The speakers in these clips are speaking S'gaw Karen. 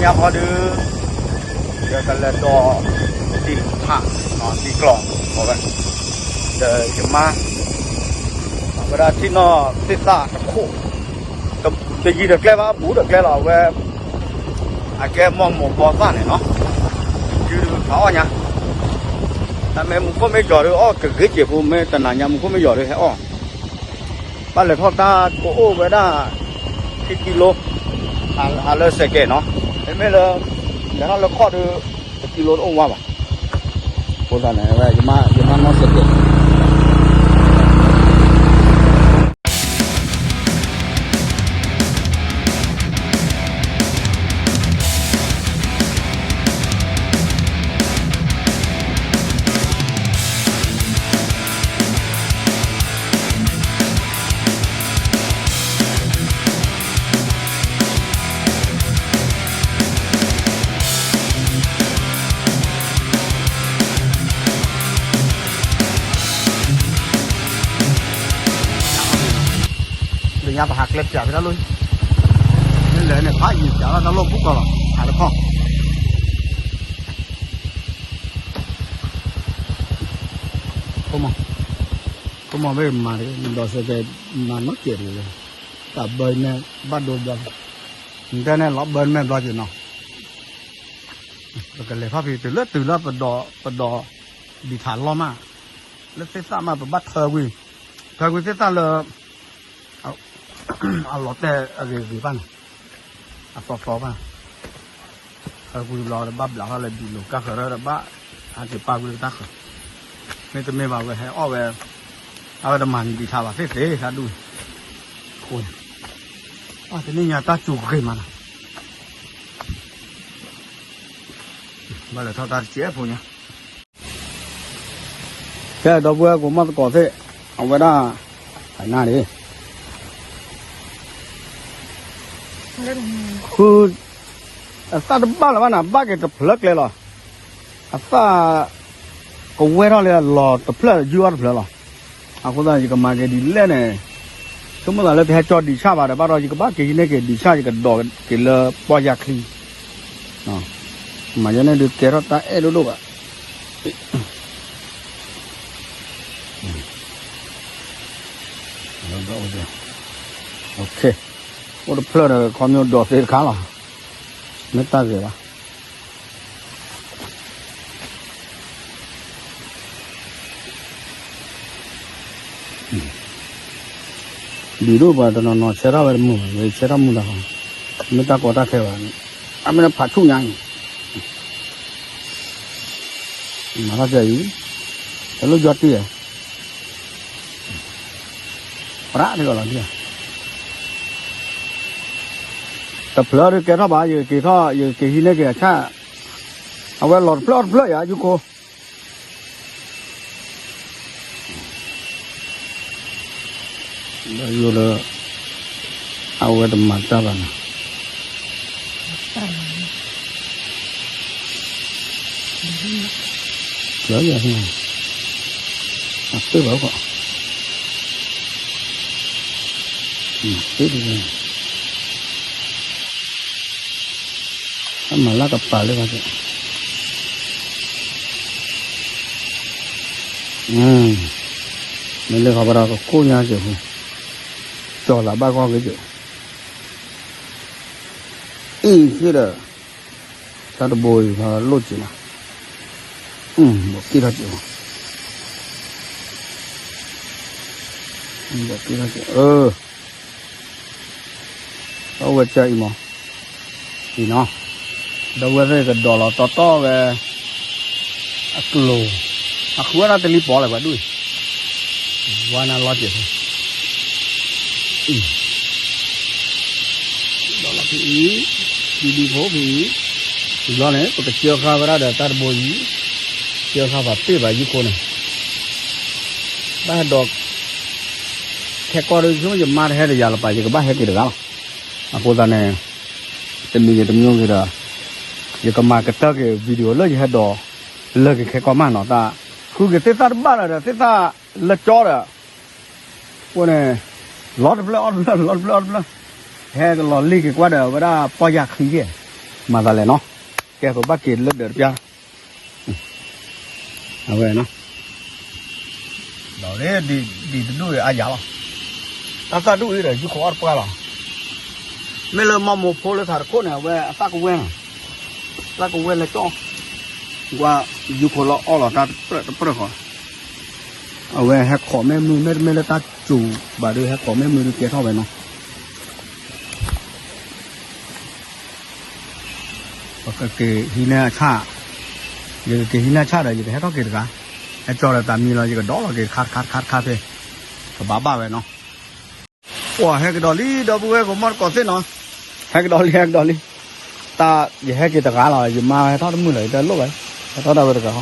ညါဃီဒုး ယကလဲၤဒိး တံၢ်ဖး တံၢ်ကျီၢ် အဝဲ ဒီးယမါ အဝဲဒၣ်ထံၣ်နီၣ်သ့ၣ်သၣ်တခိၣ် တယံၤဒီးကျဲဘၣ် ဘူးဒီးကျဲလီၤ အဝဲ အကဲမိၢ်မိၢ်ပီသၣ်န့ၣ်နီၤ ယုၢ်ဒုးဖးအီၣ်ညါ တၢ်မ့ၢ်မူခိၣ်မ့ၢ်ယီၤဒုး အီၣ်ကဂ့ၤစ့ၢ်ဖိ မ့ၢ်တနၤညါမူခိၣ်မ့ၢ်ယီၤဒုး ဟဲအီၣ် ဘၣ်လဲၤထီၣ်တၢ်ကအိၣ်ဝဲဒၣ် ခံကံလိ ဟးလၢစဲးကဲးနီၤ မ့မ့ၢ်လၢ လဲၤထီၣ်လၢခီၣ်ဒုး တကံလိတအိၣ်ဝါဘၣ် အဃိသတးန့ၣ် ယမါနီၣ်စဲးကဲး လၢညါပဟးကျဲပၠးဖဲတၢ်လီၢ်, မ့ၢ်လဲၤန့ၣ် ဖးယံၤပၠးလီၤတၢ်လီၢ်ဘူးကီးလီၤ, ဟးတခီ, ဖိမီၤ, ဖိမီၤမ့ၢ်မၤတဂ့ၤ နဒီးစဲးကဲး မၤနီတစဲးတဂ့ၤ, တၢ်ဘၢမဲာ်ဘၣ်ဒိဘျီ, နတဲန့ၣ်လီၤဘၢမဲာ်ဘျီက့ၤနီၤ, ပကလဲၤထီၣ်ဖဲတုၤလၢတုၤလၢပဒီး, ပဒီး, ဒံးထးလီၢ်မး, လၢသ့ၣ်သၣ်မး ပဘၣ်ထၢကွံာ်, ထၢကွံာ်သ့ၣ်သၣ်လၢ အလီၤတဲာ်အဂ့ၤဂ့ၤဘၣ်န့ၣ်, အသီသီဘၣ်, ဟဲကွံာ်ဘျီတဘၣ်ဘျးထီၣ်လၢဒံးလိာ်ကၢ်ဃၢၤရၢတဘၣ်, ဟဲက့ၤပာ်ကွံာ်တၢ်ဃၢၤ, မ့တမ့ၢ်ဘၣ်ဝဲဟဲအီၣ်ဝဲ, အဝဲတမၤန့ၣ်ဒံးထးဘၣ်သ့ၣ်သ့ၣ်တၢ်ဒူၣ်, အဃိန့ၣ်, အတနံၣ်ညါတၢ်စူၤဂ့ၤမးနီၤ, ဘၣ်လဲၤထီၣ်တၢ်တစဲးဖိညါ ကဲ ဒီပုၢ်ဝဲၢ်ကိးမီၢ်သကိးသ့ၣ်, အဝဲဒၣ်, ဖးနၢ်န့ၣ်, ဃု, အသၣ်တဘၣ်လၢၤဘၣ်နၤ ဘၣ်က့ၤတဖျၢၣ်ကျဲလီၤ, အသၣ်, ကဝဲထီၣ်လၢအလီၤတဖျၢၣ်ယုၢ်အီၣ်တဖျၢၣ်လီၤ, အဃိသတးယကမၤက့ၤဒ်လဲၣ်န့ၣ်, ဆိကမိၣ်သးလၢကဟဲကၠီဒံးဆၣ်ဘၣ်ဒီး ဘၣ်ဒီးယကဘၣ်က့ၤဟံးန့ၢ်က့ၤဒံးဆၣ် ယကဒိးက့ၤလၢပီၢ်ယၢ်ချံ မၤယဲန့ၣ်ဒုးကဲထီၣ်တၢ်အဲၣ်ဒိၣ်ဒိၣ်ဘၣ်, အိၣ်တဖျၢၣ်ဒီးခီမ့ၢ်ဒိးသ့တခါလီၤ, မ့ၢ်တၢ်ဂ့ၤဘၣ် ဒ်ဒိၣ်ပှၤတနီၤနီၤဆဲထီၣ်ဝဲတမုာ်ဘၣ်, ယဆဲထီၣ်မုာ်တၢ်ဃီ, မ့ၢ်တၢ်ကီတၢ်ခဲဘၣ်, အမ့ၢ်ဖးဆူၣ်ညါအံၤ, မၤထီၣ်ကဲအံၤ, တလိၣ်ယီတံၢ်ဧါ, ပြးထံၣ်ကီးလီၤဒံၣ်ဧါ, တဖျၢၣ်ဒုးကဲထီၣ်ဘၣ် ယကက့ၤထီၣ် ယကက့ၤဟံးန့ၢ်က့ၤအဆၣ်, အဝဲလီၤတဖျၢၣ်အီၣ်တဖျၢၣ်ယၤ ယုၢ်ခိ ဒီးယိလၢ အဝဲတမၤတၢ်ဘၣ်နီၤ, လၢယၤ, အပ့ၢ်ဘၣ်, ပ့ၢ်တဂ့ၤ အမၤလၢကပၤလၢဘၣ်က့ၤ, မ့ၢ်လၢခီပဒီးကကိၣ်ညါက့ၤဟူ, ကၠီၤလၢဘၣ်ဂီၢ်က့ၤက့ၤ, အံၤသ့ဒီး, တၢ်တဘိအံၤ လိၣ်က့ၤလီၤ, ဘီးက့ၣ်ထီၣ်က့ၤ, ဘီးက့ၣ်ထီၣ်က့ၤ, အၢ အဝဲကၢအံၤမး, အံၤနီၤ, ဒီးဝဲသ့ၣ်ကဒီးလီၤတီတီဝဲ, အကျိၤ, အဃုဝဲဒၣ်တလံၤပီၤလၢၤပှၤဒူၣ်, ဝါနၤလီၤစဲးဖိ, ဒီးလီၤဖဲအံၤ, ဒ်ဒ်ဖိဖဲအံၤ, တဘျီန့ၣ် ပကစၢဃာ်ဝဲဒၣ်ဒီးတၢ်တဘိအံၤ, စၢဃာ်ပှၤပ့ၢ်ဘၣ်ယုၢ်ခိန့ၣ်, ဘၣ်ဒီး ခဲကီၢ်ဒီး ယမါတဟဲဒီးယၤလၢၤပၢ် ယကဘၣ်ဟဲက့ၤတဂၤလီၤ. အဃိသတးန့ၣ် တမံၤဂ့ၤတမံၤဂ့ၤဒီး ယကမၤကတၢၢ်က့ၤ video လၢယဟဲဒိးလၢက့ၤခဲကီၢ်မးနီၤ တၢ်ဃုက့ၤသ့ၣ်သၣ်တဘၣ်လၢၤဒီး သ့ၣ်သၣ်လၢကၠီဒီး အဃိန့ၣ် လီၤတဖျၢၣ်အီၣ်တဖျၢၣ် လီၤတဖျၢၣ်အီၣ်တဖျၢၣ် ဟဲကလီၤလ့ၢ်က့ၤကွၢ်ဒီး အဝဲဒၣ်ပီၢ်ယၢ်ချံက့ၤ မၤသးလဲၣ်နီၤ, ကဲပဘၣ်က့ၤလၢဒၢးတပျၢ်, အဝဲနီၤ, ဒီးဒံးတဒူၣ်အါယၤလီၤ, တၢ်သၣ်ဒူၣ်အံၤဒီး ယူခိးအီၣ်တပှၢ်လီၤ, မ့ၢ်လၢမီမိၢ်ဖိလၢထးတခိၣ်န့ၣ် အဝဲအသၣ်ကဝဲၢ်နီၤ, သၣ်ကဝဲၢ်လၢကၠီၣ်, ကွၢ် ယူခိးလီၤအီၣ်လီၤတၢ်တပြၢၣ်တပြၢၣ်ဃီ, အဝဲဟဲခိးမ့ၢ်မုၢ် မ့တမ့ၢ်လၢတၢ်စူၤဘၣ်ဒီး ဟဲခိးမ့ၢ်မုၢ်ဒုးကဲထီၣ်ဝဲနီၤ ပကက့ၤဟံးန့ၢ်အဆၣ်, ယကက့ၤဟံးန့ၢ်အဆၣ်ဒီး ယကဟဲထီၣ်က့ၤတဂၤ, ဟဲကၠီဒီးတၢ်မံလီၤ ယကဒီးလီၤက့ၤတခါတခါတခါတခါဖဲ, ကဘၣ်ဘၣ်ဝဲနီၤ, ပှၤဟဲကဒီးလံ ဒီပုၢ်ဝဲၢ် ဂီၤမီၢ်တကိးသ့ၣ်နီၤ, ဟဲကဒီးလံ ဟဲကဒီးလံ, တၢ်ယဟဲက့ၤတဂၤလီၤ ယမါဟဲထီၣ်တမုာ်လီၤ ယတလိၣ်ဘၣ်, ဟဲထီၣ်ဒၣ်ဝဲတဂၤဃီ,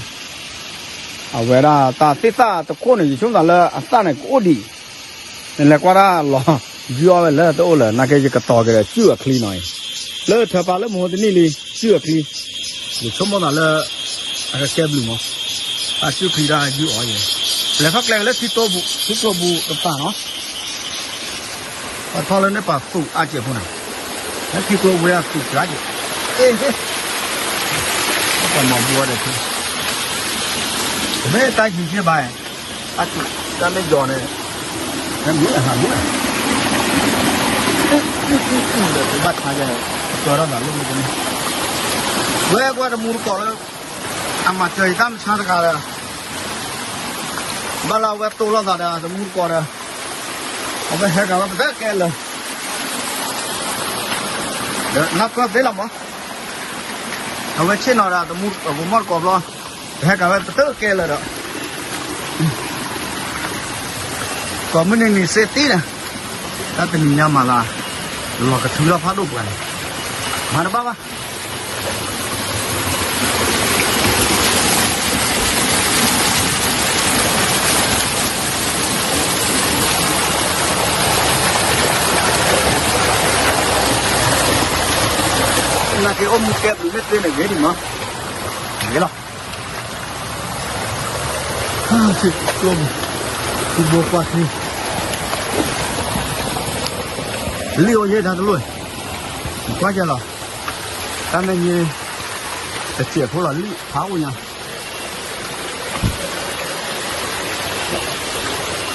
အဝဲဒၣ်တၢ်သ့ၣ်သၣ်တခိၣ်န့ၣ် ယဆိကမိၣ်သးလၢအသၣ်န့ၣ်ကအိၣ်ဒံး နလဲၤကွၢ်တၢ်လီၤ, ယုၢ်အီၣ်ဝဲလၢတအိၣ်လၢၤ နာ်က့ယကတီၤက့ၤဒီးစုၣ်အချံနီၤအံၤ, လၢထၢပာ်လၢမဟိတနံၣ်လံ စုၣ်အချံ, ယဆိကမိၣ်သးလၢ အကကဲဘျုးမး, တၢ်စုၣ်ချံတၢ်ယုၢ်အီၣ်ယဲ, လဲၤထီၣ်ကျဲက့ၤလၢထံတိပူၤ ထံတိပူၤတပၤနီၤ, ပထီၣ်လၢန့ၣ်ပှၤသူၣ်အါစဲးဖိနီၤ, လၢထံကျိဝဲအသူၣ်စှၤက့ၤ, ဟ့ၣ်ဟ့ၣ်, ပှၤမၤဘူအီၤဒီး တမ့ၢ်တၢ်ဟံးက့ၤဘၣ်, အက့ၤတၢ်မ့ၢ်ယီၤန့ၣ်, မ့ၢ်ဟးမ့ၢ်, ဒီးဘၣ်ဆါယဲ, ကၠီထီၣ်သးလၢမ့ၢ်တမ့ၢ်, ဝဲကွၢ်တမူတကိးလၢ, အမၤစၢၤယတၢ်မဆါတဂၤဒီး, ဘၣ်လၢအဝဲတိၢ်လိာ်သးဒီးတမူတကိးဒီး, အဝဲဟဲကၤဝဲပတၢ်ကဲလၢာ် ဒီးနၢ်ပၢၢ်သ့လီၤမး, အဝဲဆ့ၣ်နီၤဒီးတမူတကိး ဂီၤမီၢ်တကိးဘျီ, ပဟဲကၤဝဲပတၢ်ကဲလၢာ်ဒီး, ကိးမုၢ်နံၤနံၤစ့တံၢ်န့ၣ်, တၢ်တနံၤညါမၤသး, လီၤကထုးထီၣ်ဖးဒိၣ်ပှၤန့ၣ်, မၤတဘၣ်ဘၣ် နာ်က့အိၣ်မူကဲဘျုးမ့ၢ်သ့န့ၣ်ဂ့ၤဒံးမး, ဂ့ၤလီၤ, ထံကျိပူၤ, ထံဘိကွၢ်ထံ, လံၣ်အိၣ်ယဲၢ်တၢ်တလိၣ်, ကွၢ်ကလီၤ, တၢ်မ့ၢ်ညါ, တစဲးဖိလီၤလံၣ်ဖးအိၣ်ညါ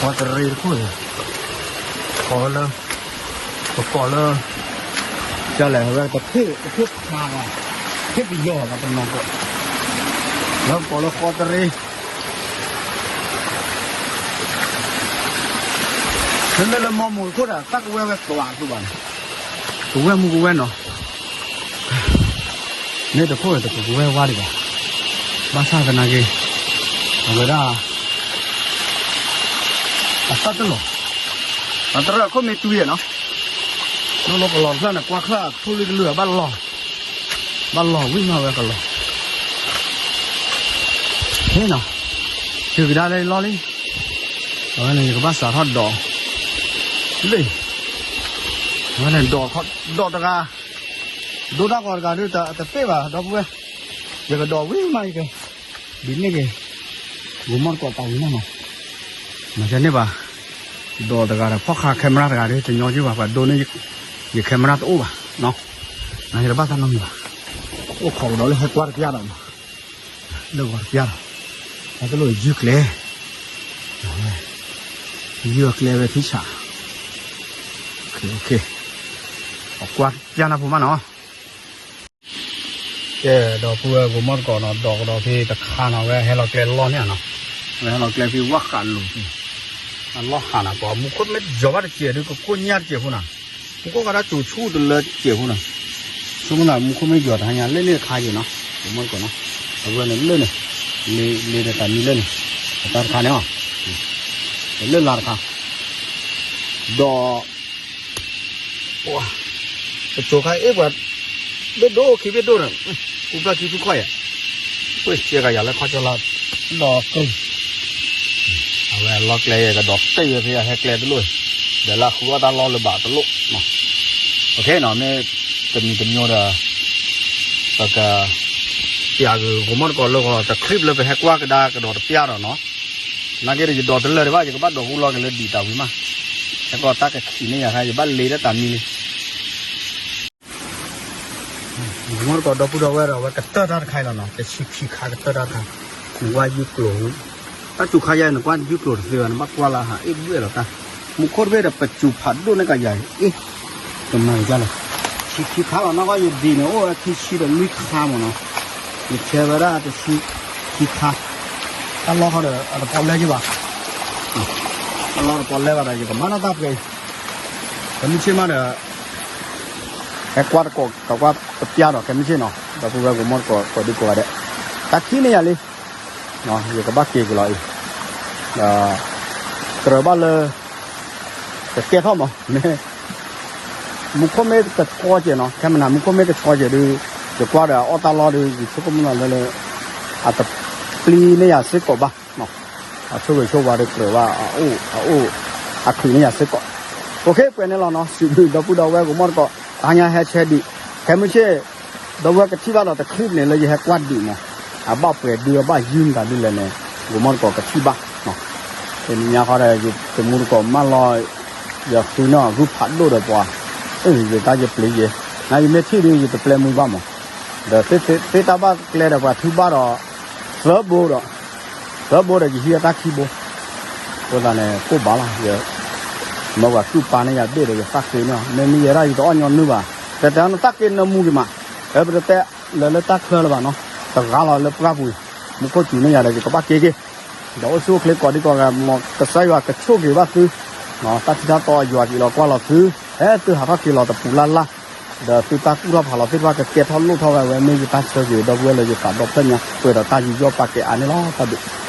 ဃီတရံးတခိၣ်န့ၣ်, ဃီလၢ, ပကိးလၢ, ကလဲၣ်ဝဲတထ့ၣ်တထ့ၣ်ဖးဘၣ်, ထ့ၣ်ပယီၤဘၣ်တနီၤကိး, လၢပကိးလၢဃီတရံး, မ့မ့ၢ်လၢမီမိၢ်တခိၣ်ဒီး တၢ်ကဝဲၢ်ဝဲသွးအသိးဘၣ်န့ၣ်, ကဝဲၢ်မူကဝဲၢ်နီၤ မ့ၢ်တခိၣ်န့ၣ် တကဝဲၢ်ဝါဒံးဘၣ်, ဘၣ်ဆၣ်သနာ်က့, အဝဲဒၣ်, အသၣ်တလီၤ, အတရၢၣ်ခိၣ်မ့ၢ်တွံယဲၢ်နီၤ, လီၤလီၤကလီၤတဖျၢၣ်န့ၣ် ကွၢ်ချၢၣ်အထူလံကလုၢ်ဘၣ်လီၤ, ဘၣ်လီၤဝံၣ်မးဝဲကလီၤ, ဟ့ၣ်နီၤ, တုၤကဒါလၢလီၤလံ, အဝဲန့ၣ်ယကဘၣ်စးထီၣ်ဒိး, လံ, အဝဲန့ၣ်ဒိး, ဒိးတဂၤ ဒိတၢ်ဂီၤတဂၤဒုးတသ့ဘၣ် ဒီပုၢ်ဝဲၢ်, ယကဒိးဝံၤမးယက, ဒ်န့ၣ်က့ၤ, ဂီၤမီၢ်တကိးပာ်ဝံၤမးနီၤ, မၤစၢၤန့ၢ်ဘၣ်, ဒိးတဂၤဒီးဖီၣ်ဃာ် camera တဂၤဒီး တညီက့ၤဘၣ် ပှၤဒိန့ၢ်ယ camera တအိၣ်ဘၣ်, နယတဘၣ်တၢ်နီတမံၤဘၣ်, အိၣ်ခိးကဒီးလၢဟဲကွၢ်တပျၢ်ဒီးနီၤ, လၢဂီၤတပျၢ်ဒီး, တၢ်တလိၣ်ယုၢ်ကျဲ ယုၢ်အကျဲဝဲထံဆး, အကွၢ်ပျၢ်နၢ်ဖိမးနီၤ ကဲ, ဒီပုၢ်ဝဲၢ်ဂီၤမီၢ်တကိးနီၤ ဒိးကဒီးဖဲတခါနီၤ ဝဲဟဲလီၤကျဲလီၢ်န့ၣ်နီၤ, ဝဲဟဲလီၤကျဲဖဲဝၣ်ဃးလိၤဖဲ, အလီၢ်ဟးနီၤ ပှၤမူခိၣ်မ့ၢ်ယီၤဘၣ်တစဲးဒုး ကကိၢ်ညၣ်တစဲးဖိနီၤ, မူခိၣ်ကဒီးကၠိၤဆူၣ်တလၢတစဲးဖိနီၤ, ဆိကမိၣ်သးမူခိၣ်မ့ၢ်ယီၤတဟါညါ လၢန့ၣ်တခါက့ၤနီၤ, ဂီၤမီၢ်တကိးနီၤ, အဝဲန့ၣ်လၢန့ၣ်, လ့ၤဒီးတၢ်မံလၢန့ၣ်, အတၢ်တခါန့ၣ်, လၢလါတခါ, ဒီး ပကၠိၤခါအ့ၣ်ပှၤ, ဘ့ၣ်ဒိၣ်ခံဘ့ၣ်ဒိၣ်ဒီး, ပူၤဖျၢၣ်ခံဖုခွါယၤ, ပှ့ၤစဲကယၤလၢခီကၠီလါ, ဒီးကၢၢ်, အဝဲလီၤကျဲယဲကဒီးတ့ၢ်ဝဲဖဲအဟဲကျဲတလိၣ်, ဒီးလၢဃုအီၣ်တၢ်လီၢ်လၢၤဘၣ်တလိၣ်, မ့ၢ်တမံၤတမံၤဒီး, ပက, ပျးဂ့ၤဂီၤမီၢ်တကိးလၢဂီၤ တ clip လၢပဟဲကွၢ်ကဒါကဒီးတပျၢ်ဒီးနီၤ, နာ်က့ဒီးယဒိးတလၢာ်ဒံးဘၣ် ယကဘၣ်ဒိးဟူလီၤက့ၤလၢဒံးတၢ်ဝံၤမး, ဟဲကီတၢ်ကခံးန့ၢ်ယၤခါ ယဘၣ်လ့တၢ်တၢ်မံလံ မီတကိးဒီပုၢ်ဒီဝဲၢ်ဒီး အဝဲကတၢၢ်တၢ်တခါအံၤလီၤနီၤ, တဆံခံခါကတၢၢ်တၢ်တခါ, နကွၢ်ယုၢ်ကျိၤ, တၢ်စူၤခါယါအံၤ နကွၢ်ယုၢ်ကျိၤတသ့ဘၣ်, နဘၣ်ကွၢ်လၢဟးအ့ၣ်ဘှဲၣ်လီၤတၢ်, မူခိၣ်တဘ့ၣ်ဒီးပစူၤဖးဒိၣ်န့ၢ်ကယၤအံၤ, အ့ၣ်, တမၤကလဲၣ်, ဆံခံခါလီၤနီၤ, ကွၢ်ယဒံးန့ၣ် အိၣ်ဝဲခံဆံဒီးလွံၢ်ခါမးနီၤ, ယဆဲဝဲဒၣ်တဆံခံခါ, တၢ်လီၢ်ဃီဒီးအတပီၣ်လဲၢ်က့ဘၣ်, တၢ်လီၢ်တပီၣ်လဲၢ်ဘၣ်ဒီး ယကမၤနီၣ်တၢ်ပှဲၤအံၤ, ခဲမုၢ်ဆ့ၣ်မးဒီး ဟဲကွၢ်တကိး ကကွၢ်ပပျၢ်ဒီး ခဲမုၢ်ဆ့ၣ်နီၤ, ဒီပုၢ်ဝဲၢ်ကမီတကိး ကိးဒံကိးဂၤဒဲး, တၢ်ခံန့ၢ်ယၤလံ, ယကဘၣ်က့ၤက့ၤလီၤအံၤ, ဒီး ကြၢးဘၣ်လၢ ကကဲထီၣ်မး, မ့ၢ် မူခိၣ်မ့ၢ်ကဆှီကဲၤနီၤ, ခဲမနၤ မူခိၣ်မ့ၢ်ကဆှီကဲၤဒုး, ယကွၢ်ဒီးအအီၣ်တၢ်လီၢ်ဒုး ယဆိကမိၣ်လီၤလၢလၢ အတပျံၤန့ၢ်ယၤစ့ၢ်ကီးဘၣ်, အဆိၣ်ဂ့ၤဆိၣ်ဝါဒီးကြၢးဘၣ်အအိၣ်အအိၣ်, အချုးန့ၢ်ယၤစ့ၢ်ကီး, အိၣ်ခ့ပှဲၤန့ၣ်လီၤနီၤ, စံးဘျုးဒီပုၢ်ဒီဝဲၢ်ကမီတကိး, တဟါညါဟဲဆဲဒံး, ခဲမုၢ်ဆ့ၣ် ဒီပုၢ်ဝဲၢ်ကထံၣ်ဘၣ်ဒီးတချုးန့ၣ်လၢယဟဲကွၢ်ဒံးမး, အဘၣ်ပှဲၤဒုးအဘၣ်ယုၢ်မတၤဒ်လဲၣ်န့ၣ်, ကမီတကိးကထံၣ်ဘၣ်, တနံၤညါဃီဒီး ယတမူတကိးမၢလီၤ, ယဃုန့ၢ်အဂုၢ်ဖးဒိၣ်ဒီးပှၤ, ယတၢ်ယပျံၤယဲ, နယမ့ၢ်ထံၣ်ဒုး ယတပျဲမူဘၣ်မး, ဒီးသ့တၢ်ဘၣ်ကျဲဒီးပှၤထုဘၣ်ဒီး, သၢဘိဒီး သၢဘိဒီးယဟံးအတၢ်ခံဘိ, အဃိသတးန့ၣ် ကိၣ်ဘၣ်လီၤ, မၢပှၤကုၢ်ပာ်န့ၢ်ယၤဘ့ၣ်ဒီးယသးဃ့န့ၢ်အီၤ, မ့မ့ၢ်ယဲဒၣ်ယတအီၣ်ညီနုၢ်ဘၣ်, တဲတဲနသးဃ့နၢမူက့ၤမး, ပတတဲလၢလၢတၢ်ချၢလၢၤဘၣ်နီၤ, တဂၤလီၤလၢပှၢ်ပူၤ, မူခိၣ်စူၤန့ၢ်ယၤဒီး ယကဘၣ်က့ၤက့ၤ, ဒီးအိၣ်ဆူၣ်အိၣ်ချ့ကိးဒံကိးဂၤ, မ်ကစၢ်ယွၤကဆိၣ်ဂ့ၤဘၣ်သု, တၢ်ထံတၢ်တီအယွၤက့ၤလီၤကွၢ်လီၤသု, ဟဲသုဟးထီၣ်က့ၤလီၤတပူၤလၢ်လၢ်, ဒီးသုတၢ်ကူၣ်ထီၣ်ဖးလီၤသ့ၣ်တဖၣ်ကကဲထီၣ်လိၣ်ထီၣ်ဝဲ, အဝဲမ့ၢ်ယတၢ်ဆၢဂ့ၤဒီပုၢ်ဝဲၢ်လၢယသးဒီဖျၢၣ်ညါ ပှဲၤဒီးတၢ်ယူးယီၣ်ပာ်ကဲအါန့ၣ်လီၤ, တၢ်ဘျုး